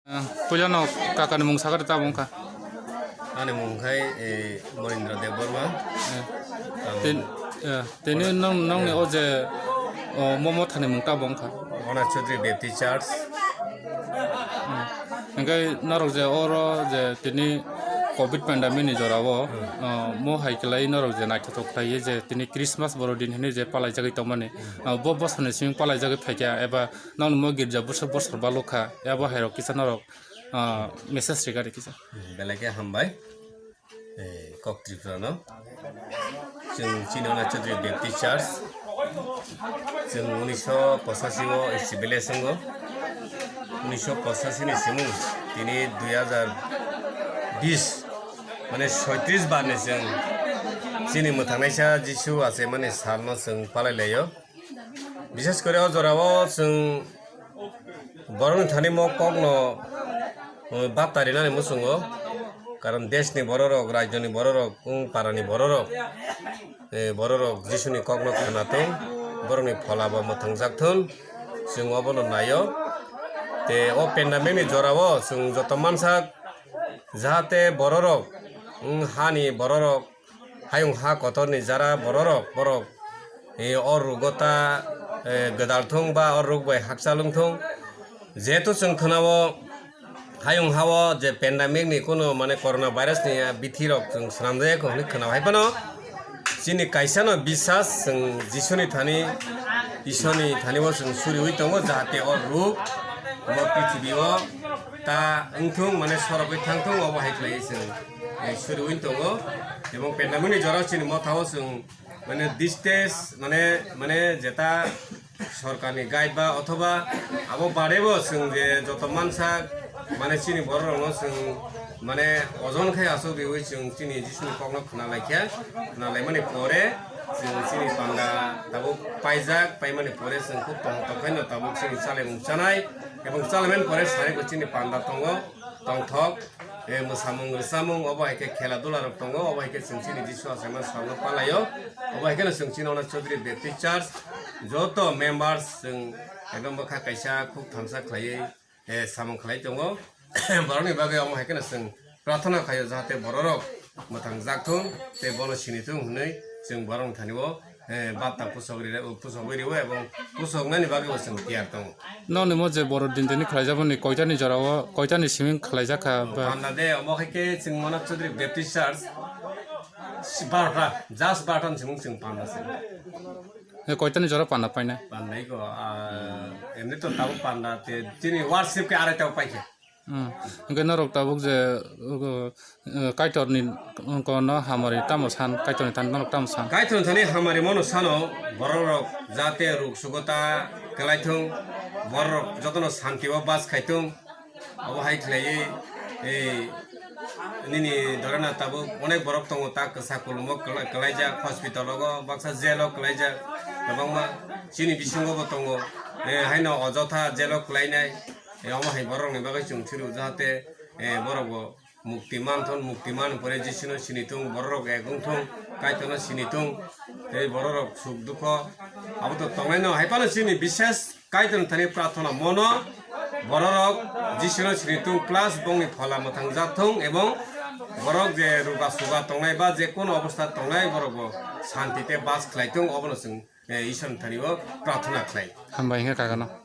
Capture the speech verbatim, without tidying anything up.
Ah, puilano kakani mung sakha de tabuk wngkha. Ani mung khai, eh, Monindra Debbarma. Eh, Ang tin-, eh, tini nong, nongni o je, o, mo, mothani mung tabuk wngkha. Ona Chaudhary Baptist Church. Hmm. Hingke norok je oro je tini covid pandemic ni jora o, Hmm. o, mo hai kelai norok je naithothok khlai je tini Christmas borodin hinui je palai jagui tongmani. Hmm. O, bo bosor ni simi palai jagui phaikha eba Nokni mo girja bwswk bosor balukha, abo hairok kisa norok, ah, message rikha de kisa. Belai khe hambai, eh, kok Tripura no. Chwng chini ono Chaudhary Baptist Church. Chwng unisho pochashi o establish wngo. Unisho pochashi ni simung tini dui hazar bis, mane soitris bar ni chwng chini mwthangnaisa Jisu achai mani sal no chwng palai laio. Bishes kore o jora o chwng borokni thani mo kokno, uh, bapta rinani muchungo, karon deshni bororok, rajyoni bororok, wng parani bororok, eh, bororok Jisuni kokno khwnathung, borokni pholabo mwthangjakthun, chwng obono naio. Te o pandemic ni jora o chwng joto mansak, jahate bororok, wng hani bororok, hayung ha kotorni jara bororok, borok, eh, o rogo ta, eh, gwdal thung ba o rog bai hakchal wng thung. Jehetu chwng khwnao hayung hao je pandemic ni kuno mane corona virus ni, ah, bithi rok chwng swnamjak hwnwi khwnao hai phano chini kaisa no biswas chwng Jisuni thani, Iswrni thani o chwng suriwi tongo, jahate o rog bo prithibi o ta wng thung, mane sorogwi thang thung, obo hai khlaiwi chwng, eh, suriwi tongo. Ebong pandemic ni jora chini motha o chwng mane distance, mane, mane jeta sorkarni guide ba othoba abo badebo chwng je joto mansak, mane chini bororokno chwng mane ojon khai aswk riwi chwng chini Jisuni kokno khna laikha, khna laimani pore chwng chini panda tabuk paijak, paimani pore chwng khub tongthok khaino tabuk chini chalemung chanai, ebong chalaimani pore sarigo chini panda tongo, tongthok. E, mwsamung rwchapmung, obo hai khe khela dula rok tongo, obo hai khe chwng chini Jisu achaima salno palaio, obo hai kheno chwng chini ono Chaudhary Baptist Church joto members chwng ekdom bwkha kaisa khub thamsa khlaiwi, e, samung khlai tongo. Borokni bagwi omo hai kheno chwng prarthana khlaio, jahate bororok mwthang jak thung tei bono sini thung hwnwi chwng borokni thani o eh, bapta pusok ri-, pusogwi rio ebong pusoknani bagwi bo chwng tiyar tongo. Nokni mo je borok din dini khlaijak boni koitani jora o, koitani simi khlaijak kha ba? Panda de, omo hai khe chwng mano Chaudhary Baptist Church, barota, just barota ni simung chwng panda se. Eh, koitani jora panda paina? Panda iko, ah, emni to tabuk panda te, chini worship khe arai tabuk paikha. Hmm. Hingke norok tabuk je, uh, uh, Kaitorni, uh, kono hamari tamo san, Kaitorni thani norok tamo san? Kaitorni thani hamari mono sano, bororok jate ruk sugo ta kwlaithung, bororok jotono santi o bas khaithung, obo hai khlaiwi, ei, nini dorana tabuk onek borok tongo ta kwsa kulumo kwlai-, kwlaijak, hospital rogo baksa jail o kwlaijak, kwbangma chini bisingo bo tongo, eh, haino ojotha jail o kwlainai. E, omo hai borokni bagwi chwng siro, jahate, e, borok bo mukti manthon, mukti man pore Jisuno sinitung, bororok ek wngthung, Kaitorno sinitung, tei bororok suk dukho abo to tongnaino. Hai phano chini bishes Kaitorni thani prarthana mono, bororok Jisuno sinitung, plus bongni phola mwthang jakthung, ebong borok je ruga suga tongnai ba je kono obostha tongnai, borok bo santi tei bas khlaitung, obono chwng, e, Iswrni thani o prarthana khlai. Hambai hwnkhe kakano.